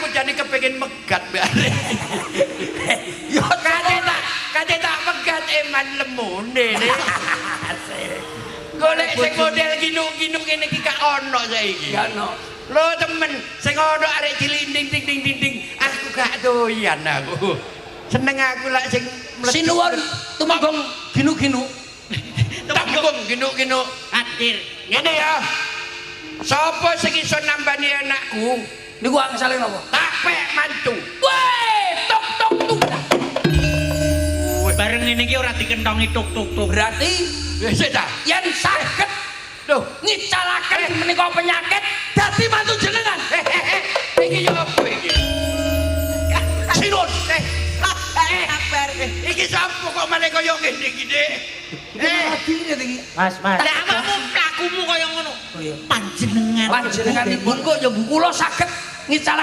Aku jane kepengin megat mbak arek. Yo kate tak megat eman lemune. Golek sing model ginuk-ginuk ngene iki gak ono saiki. Gak ono. Lho temen, sing ono arek cilik ding ding ding ding ding. Aku gak doyan aku. Seneng aku lak sing Sinuwun tumenggung ginu-ginu. Tumenggung ginuk-ginuk. Hadir. Ngene ya. Sapa sing iso nambani anakku? Niku angsale napa? Tak pek mantu. Weh, tok tok tuk. Bareng ngene iki ora dikentongi tuk tuk tuk. Berarti Wis ta. yen saged Lho, ngicalaken menika penyakit dadi mantu jenengan. Iki yo apa iki? Sinuwun. Kabar. Iki sapa kok malah kaya ngene iki, Dik? Adine iki. Mas, Mas. Lah awakmu mlakumu kaya ngono. Oh iya. Panjenengan. Panjenenganipun kok ya kula saged ngicalaken